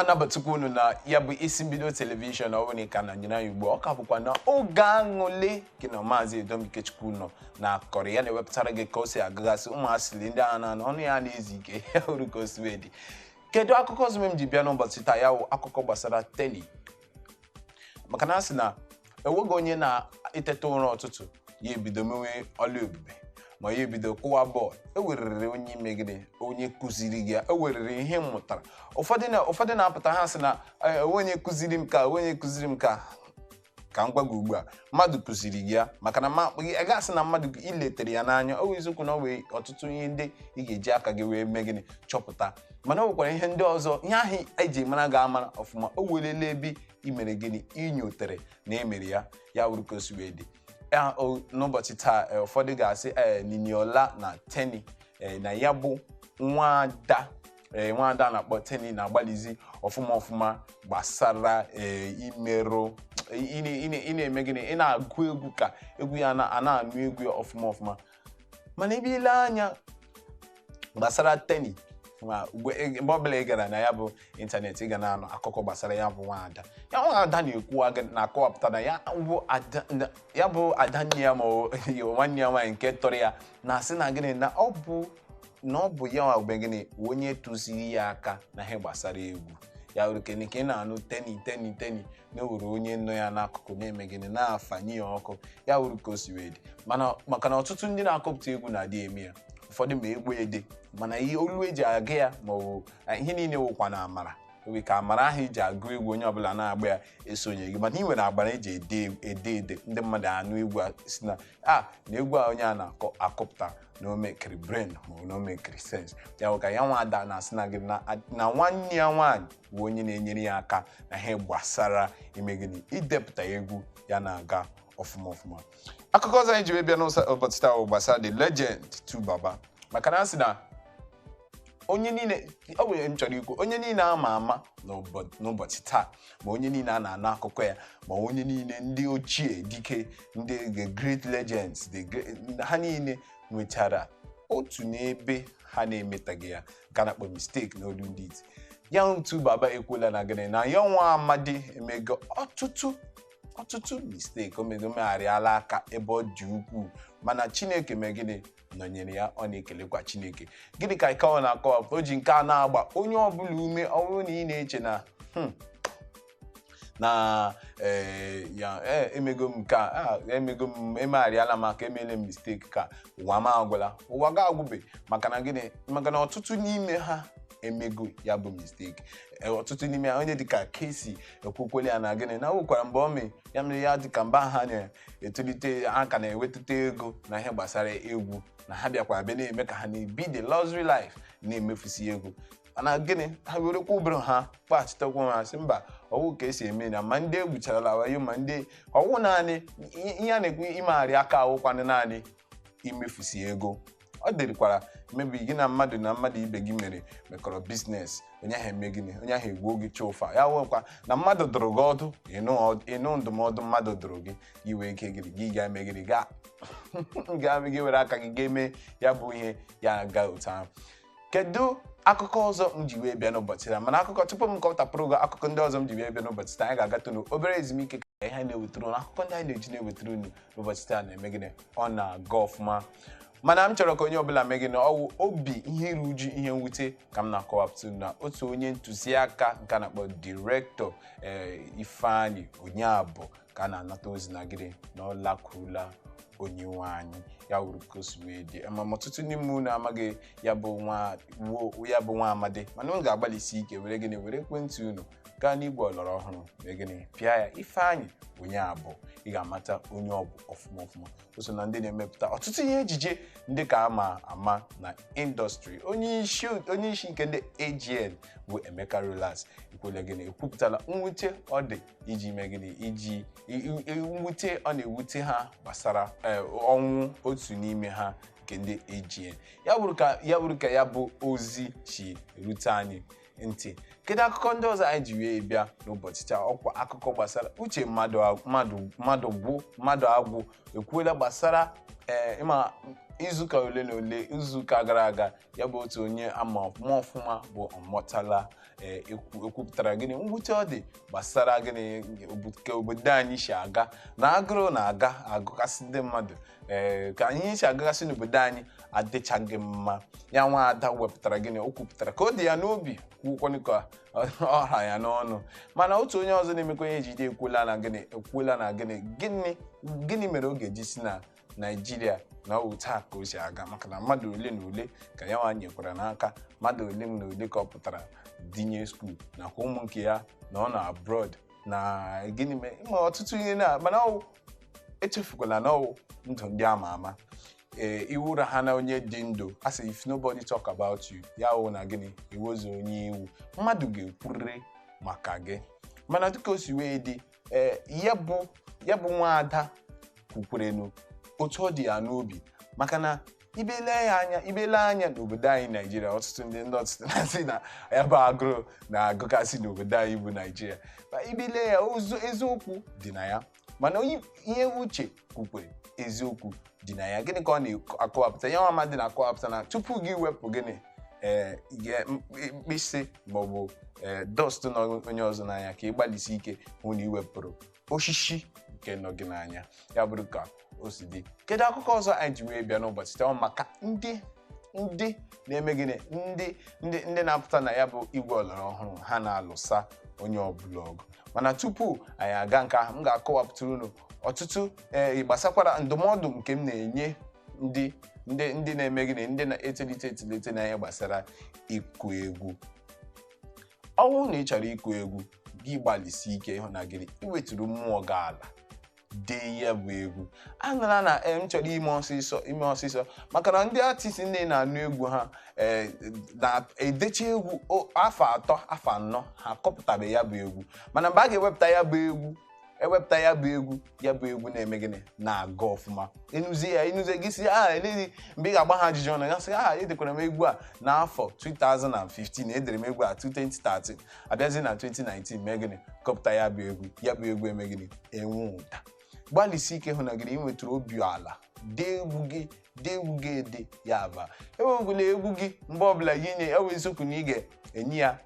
Na-anabatakwa unu na ya bụ Isi Mbido Television. Ọ bụrụ na ị ka nọnyere anyị ugbu a, ọ ka bụkwa na oge aṅụle gị na Maazị Edomikechukwu nọ na akọrọ ya na-ewepụtara gị ka o si agagasị ụmụ asịrị ndị agha na ọnụ ya na-ezu ike ya hụrụ ka o si wee dị. Kedu akụkọ ọzọ m ji bịa n'ụbọchị taa? Ya wụ akụkọ gbasara Teni, maka na a sị na enweghị onye na-eteta ụra ụtụtụ ya ebido mewe ọlụ ebube, ma ya ebido kụwa bọọlụ. Ewerere onye ime gịnị, onye kụziri gị ya, ewerere ihe m mụtara. Ụfọdụ na-apụta, ha sị na enwe onye kụziri m ka onye kụziri m ka m gwa gị ugbu a, mmadụ kụziri gị ya, maka na ị gasị na mmadụ iletere ya n'anya. Ọ bụ eziokwu na ọ nwere ọtụtụ ihe ndị ị ga-eji aka gị wee mee gịnị, chọpụta, mana o nwekwara ihe ndị ọzọ, ihe ahụ eji mara gị amara ọfụma, o werele ebe i mere gịnị, inyotere na emere ya, ya wuru ka o si wee dị ya. N'ụbọchị taa, ụfọdụ ga-asị ee Niniola na Teni, na ya bụ nwaada, nwaada na-akpọ Teni na-agbalizi ọfụma ọfụma gbasara imerụ ị na-eme gịnị, ị na-agụ egwu ka egwu ya a na-anụ egwu ya ọfụma ọfụma. Mana ebe ile anya gbasara Teni, ma mgbe ọbụla ị gara na ya bụ ịntanetị, ị ga na-anụ akụkọ gbasara ya bụ nwaada. Ya nwaada na-ekwu, na-akọwapụta na ya bụ ada nne ya ma ọ nwanne ya nwaanyị nke tọrọ ya na-asị na gịnị, na ọ bụ ya nwa gịnị onye tụziri ya aka na ihe gbasara egwu ya. Were kene ka ị na-anụ Teni, Teni, Teni, na ewere onye nọ ya n'akụkụ na-eme gịnị, na-afanye ya ọkụ. Ya wuru ka o si wee dị. Mana maka na ọtụtụ ndị na-akọpụta egwu na-adị eme ya, ụfọdụ ma egwu ede, mana ihe olu eji agụ ya ma ọ bụ ihe niile wụkwa na amara oge ka amara ahụ eji agụ egwu, onye ọbụla na-agba ya esonye gị. Mana ị nwere agbara eji ede ede ede, ndị mmadụ anụ egwu a si na a na egwu a onye a na-akọ akọpụta na o mekiri brain ma ọ na o mekiri sense. Ya bụ ka ya nwa ada na-asị na gị na nwanne ya nwaanyị bụ onye na-enyere ya aka na ihe gbasara ime gịnị, idepụta egwu ya na-aga ọfụma ọfụma. Akụkọ ọzọ anyị ji wee bịa n'ụbọchị taa bụ gbasara the legend 2Baba, maka na a sị na onye niile ọ bụ m chọrọ ikwu, onye niile ama ama n'ụbọchị taa, ma onye niile a na-anụ akụkọ ya, ma onye niile ndị ochie dike, ndị the great legends, the great, ha niile nwechara otu n'ebe ha na-emetaghị ya, nke a na-akpọ mistake n'olu ndị iti ya. 2Baba ekwuola na gịnị, na ya nwa amadi emego ọtụtụ ọtụtụ mistake, o mego megharịala aka ebe ọ dị ukwuu, mana Chineke mee gịnị, nọnyere ya. Ọ na-ekelekwa Chineke. Gịnị ka ike ọ na-akọwapụta? O ji nke a na-agba onye ọbụla ume. Ọ bụrụ na ị na-eche na na ya emego m nke a, emego m, emegharịala m aka, emele m mistake, ka ụwa m agwụla, ụwa ga-agwụbe. Maka na gịnị? Maka na ọtụtụ n'ime ha emego ya bụ mistake. Ọtụtụ n'ime ha, onye dịka Kcee ekwukwele ya na gịnị, na o nwekwara mgbe o mee ya mere ya dịka mgbe ha na-etolite, ha ka na-enwetụta ego na ihe gbasara egwu, na ha bịakwara bịa na-eme ka ha na-ebi the luxury life, na-emefusi ego. Mana gịnị, ha werekwa ụbụrụ ha kpaghachitekwa ha, sị mba, ọwụ ka esi eme na ma ndị egwucharala wayo, ma ndị ọwụ naanị ihe a na-ekwu imegharị aka awụkwanụ naanị imefusi ego. Ọ dịrịkwara mebi gị na mmadụ na mmadụ ibe gị mere mekọrọ business, onye ahụ eme gịnị, onye ahụ egbuo gị chụfa ya. Nwekwa na mmadụ dụrụ gị ọdụ, ịnụ ndụmọdụ mmadụ dụrụ gị, gị wee ike gịnị, gị ga-eme gịnị, gaa gị were aka gị ga-eme ya bụ ihe ya ga otu ahụ. Kedu akụkọ ọzọ m ji wee bịa n'ụbọchị taa? Mana akụkọ tupu m kọtapụrụ gị akụkọ ndị ọzọ m ji wee bịa n'ụbọchị taa, anyị ga-agata n'obere ezumike ka ihe anyị na-ewetara unu, akụkọ ndị anyị na-eji na-ewetara unu n'ụbọchị taa na-eme gịnị, ọ na-aga ọfụma. Mana m chọrọ ka onye ọbụla mee gịnị, ọwụ obi ihe iru uju, ihe mwute ka m na-akọwapụta na otu onye ntụziaka nke a na-akpọ director Ifeanyi Onyeabụ ka a na-anata ozi na gịnị, na ọ lakwurula onye nwe anyị. Ya wuru ka o si wee dị. Ma ọtụtụ n'ime unu amaghị ya bụ nwa amadi, mana unu ga-agbalịsi ike were gịnị, were ekwentị unu gaa n'igwe ọlọrọ ọhụrụ, mee gịnị, pịa ya Ifeanyi Onyeabụ, ị ga-amata onye ọ bụ ọfụma ọfụma. O so na ndị na-emepụta ọtụtụ ihe ejije ndị ka ama ama na industry. Onye isi nke ndị AGN bụ Emeka Rollas ekwuola gịnị, ekwupụtala mwute ọ dị iji mee gịnị, iji mwute ọ na-ewute ha gbasara ọnwụ otu n'ime ha nke ndị AGN. Ya bụrụ ka ya bụ ozi si erute anyị ntị. Kedu akụkọ ndị ọzọ anyị ji wee bịa n'ụbọchị taa? Ọkwa akụkọ gbasara Uche Mmadụ Agwụ ekwuola gbasara ịma Izuụka ole na ole, izuụka gara aga, ya bụ otu onye ama ọfụma ọfụma bụ Ọmọtala ekwupụtara gịnị mwute ọ dị gbasara gịnị ka obodo anyị si aga na agụrụ na-aga agụgasị ndị mmadụ, ka anyị si agagasị n'obodo anyị adịchaghị mma. Ya nwa ada wepụtara gịnị, o kwupụtara ka ọ dị ya n'obi, kwukwanụ ka ọ ha ya n'ọnụ. Mana otu onye ọzọ na-emekwa ihe ejije ekwuola na gịnị, ekwuola na gịnị gịnị gịnị mere ọ ga-eji si na Naijiria na ọ bụ taa ka o si aga, maka na mmadụ ole na ole ka ya nwa nyekwara n'aka, mmadụ ole na ole ka ọ pụtara dinye school nakwa ụmụ nke ya na ọ na abroad na gịnị mere ma ọtụtụ ihe na. Mana ọ echefukwala na ọ ndụ ndị ama ama, ee, iwura ha na onye dị ndụ a sị, "If nobody talk about you," ya wụ na gịnị, iwozu onye iwu mmadụ ga-ekwurịrị maka gị. Mana dịka o si wee dị, ee, ya bụ nwaada kwukwerenu otu ọ dị ya n'obi, maka na ibele ya anya, ibele anya n'obodo anyị Naijiria, ọtụtụ ndị ọtụtụ na-asị na ya bụ agụrụ na-agụkasị n'obodo anyị bụ Naijiria. Ma ibele ya eziokwu dị na ya. Mana ihe uche kwukwere, eziokwu dị na ya. Gịnị ka ọ na-akọwapụta? Ya nwa mmadụ na-akọwapụta na tupu gị wepụ gịnị, ee, mkpịsị maọbụ ee dust nọ onye ọzọ n'anya, ka ị gbalịsi ike hụ na ị wepụrụ osisi nke nọ gị n'anya. Ya bụrụ ka o si dị. Kedu akụkọ ọzọ anyị ji wee bịa n'ụbọchị taa? Maka ndị na-eme gịnị, ndị na-apụta na ya bụ igwe ọlọrọ ọhụrụ ha na-alụsa onye ọbụla ọgụ. Mana tupu anyị aga nke ahụ, m ga-akọwapụtara unu ọtụtụ ee gbasakwara ndụmọdụ nke m na-enye ndị na-eme gịnị, ndị na-etolite etolite na ihe gbasara ịkụ egwu. Ọ bụrụ na ị chọrọ ịkụ egwu, gị gbalịsi ike ịhụ na gịnị, iweturu mmụọ gị ala dee ya bụ egwu. Anara na m chọrọ ime ọsịsọ, ime ọsịsọ, maka na ndị artist ndị na-anụ egwu ha na-edecha egwu afọ 3, afọ 4, ha akọpụtabeghị ya bụ egwu. Mana mgbe a ga-ewepụta ya bụ egwu, ewepụta ya bụ egwu, ya bụ egwu na-eme gịnị, na-aga ọfụma. Ịnụzie ya, ịnụzie gị si a elezi. Mgbe ị ga-agba ha ajụjụ ọnụ, ya sị a edekwara m egwu a n'afọ 2015, edere m egwu a 2013, abịazi na 2019 mee gịnị, kọpụta ya bụ egwu, ya bụ egwu eme gịnị, enwe ụda. Gbalịsi ike hụ na gịnị, ị nwetara obi ala dee egwu gị, dee egwu gị ede ya ba ewegwula egwu gị mgbe ọbụla gị nye ewe eziokwu na ị ga-enye ya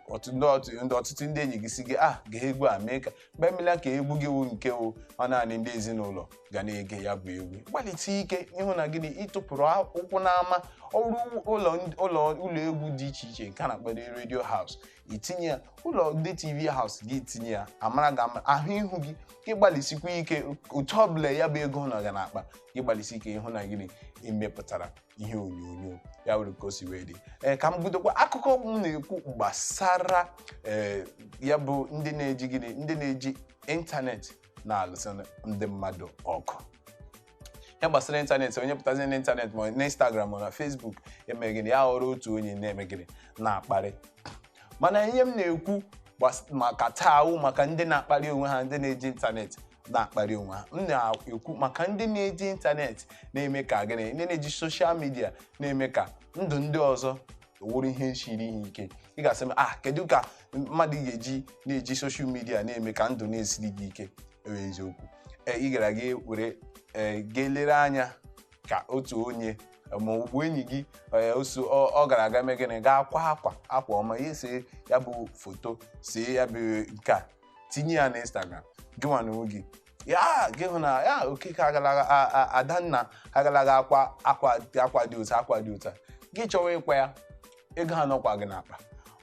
ọtụtụ ndị enyi gị si gị a gee egwu a, mee ka mgbe emela ka egwu gị wụ nke wụ ọ naanị ndị ezinụlọ ga na-ege ya bụ egwu. Gbalịta ike ịhụ na gịnị, ịtụpụrụ ụkwụ n'ama ọrụ ụlọ ụlọ ụlọ egwu dị iche iche nke a na-akpọ radio house, itinye ya ụlọ ndị TV house gị, tinye ya amara gị ahụ ihu gị. Gị gbalịsikwa ike otu ọbụla ya bụ ego nọ gị n'akpa, gị gbalịsi ike ịhụ na gịnị, imepụtara ihe onyonyo ya were ka o si wee dị. Ee, ka m bidokwa akụkọ m na-ekwu gbasara ee ya bụ ndị na-eji gịnị, ndị na-eji ịntanetị na-alụsa ndị mmadụ ọgụ. Ya gbasara ịntanetị, onye pụtazi n'ịntanetị ma n'Instagram ma na Facebook eme gịnị, ya ghọrọ otu onye na-eme gịnị, na-akparị. Mana ihe m na-ekwu maka taa wụ maka ndị na-akparị onwe ha, ndị na-eji ịntanetị na-akparị onwe ha. M na-ekwu maka ndị na-eji ịntanetị na-eme ka gịnị, ndị na-eji social media na-eme ka ndụ ndị ọzọ wụrụ ihe siri ihe ike. Ị ga-asị m, ah, kedu ka mmadụ ga-eji na-eji social media na-eme ka ndụ na-esiri gị ike? Ewe eziokwu, ị gara gị were ee ga elere anya ka otu onye ma ọ bụ enyi gị oso ọ gara aga mee gịnị, gaa kwa akwa ọma, ihe see ya bụ foto, see ya bụ nke a, tinye ya na Instagram gị nwa na onwe gị, ya gị hụ na ya Okeke agalaga, Adanna agalaga akwa akwa akwa dị otu, akwa dị otu a. Gị chọwa ịkwa ya, ego anọkwa gị n'akpa,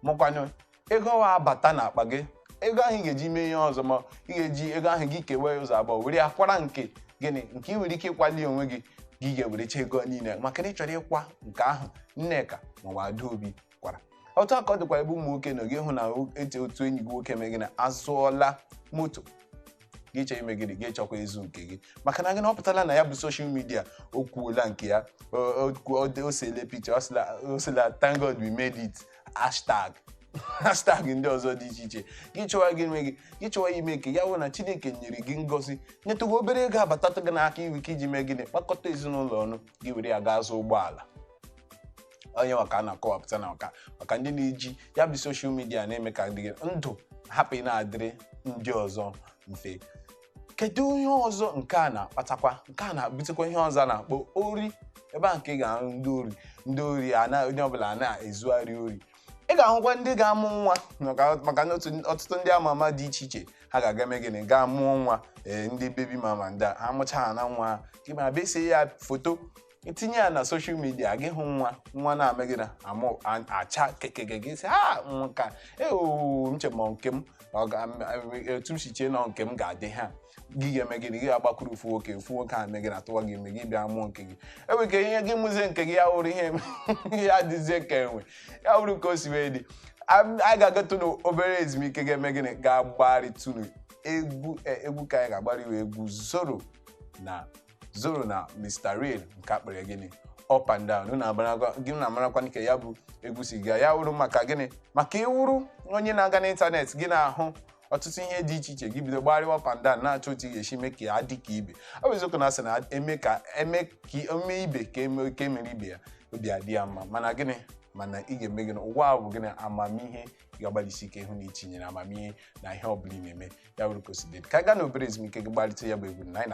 mụkwanụ ego ọwa abata n'akpa gị, ego ahụ ị ga-eji mee ihe ọzọ, ma ị ga-eji ego ahụ gị kewa ya ụzọ abụọ, were ya kwara nke gịnị, nke ị nwere ike ịkwali onwe gị. Gị ga-ewerecha ego niile maka na ị chọrọ ịkwa nke ahụ Nneka maọbụ Adaobi kwara. Otu aka ọ dịkwa ebe ụmụ nwoke nọ. Gị hụ na otu enyi gị nwoke mee gịnị, azụọla moto, gị chọọ ime gịnị, gị chọkwa ịzụ nke gị, maka na gịnị, ọ pụtala na ya bụ social media, o kwuola nke ya, o sele picture, o sela "Thank God we made it", hashtag hashtag ndị ọzọ dị iche iche. Gị chọwa gị ime gị, gị chọwa ime nke ya wụ na Chineke nyere gị ngọzi, nyetụgo obere ego abatata gị n'aka, iwe ike iji mee gịnị, kpakọta ezinụlọ ọnụ, gị were ya gaa zụọ ụgbọala. Onye maka a na-akọwapụta na maka ndị na-eji ya bụ social media na-eme ka ndị ndụ hapụ ị na-adịrị ndị ọzọ mfe. Kedu ihe ọzọ nke a na-akpatakwa? Nke a na-ebutekwa ihe ọzọ a na-akpọ ori. Ebe a nke ị ga-ahụ ndị ori, ndị ori ana, onye ọbụla a na-ezugharị ori. Ị ga-ahụkwa ndị ga-amụ nwa, maka na ọtụtụ ndị ama ama dị iche iche ha ga-aga mee gịnị, gaa mụọ nwa. Ee, ndị baby mama ndị a, ha mụcha ha na nwa ha, gị ma bịa see ya foto, itinye ya na social media, gị hụ nwa, nwa na-ame gị na amụ acha kekeke, gị sị ha nka eo nche ma nke m etu m si chee na nke m ga-adị ha. Gị ga-eme gịnị? Gị ga-agbakwuru ofu nwoke, ofu nwoke a eme gị na atụwa gị ime, gị bịa mụọ nke gị. Enwe ike ihe gị mụzie nke gị ya wụrụ ihe ya dịzie ka enwe ya wụrụ ka o si wee dị. Anyị ga-agatụ n'obere ezumike, ga-eme gịnị, ga-agbarịtụnụ egwu. Egwu ka anyị ga-agbara iwe, egwu Zoro na Zoro na Mr. Real, nke akpịrị gịnị, Up and Down. Unu gị na-amarakwa nke ya bụ egwu si gaa, ya wụrụ maka gịnị? Maka ịwụrụ onye na-aga n'ịntanetị, gị na-ahụ ọtụtụ ihe dị iche iche, gị bido gbarịwa up and down, na-achọ otu ị ga-esi mee ka ya dị ka ibe. Ọ bụ eziokwu na asị na eme ka eme ka eme ibe ka eme ka emere ibe ya, obi adị ya mma. Mana gịnị, mana ị ga-eme gịnị? Ụwa a bụ gịnị? Amamihe. Ị ga-agbalịsi ike ịhụ na itinyere amamihe na ihe ọ bụla ị na-eme, ya bụrụ ka o si dị. Ka anyị gaa n'obere ezumike, gị gbarịta ya bụ egwu na anyị.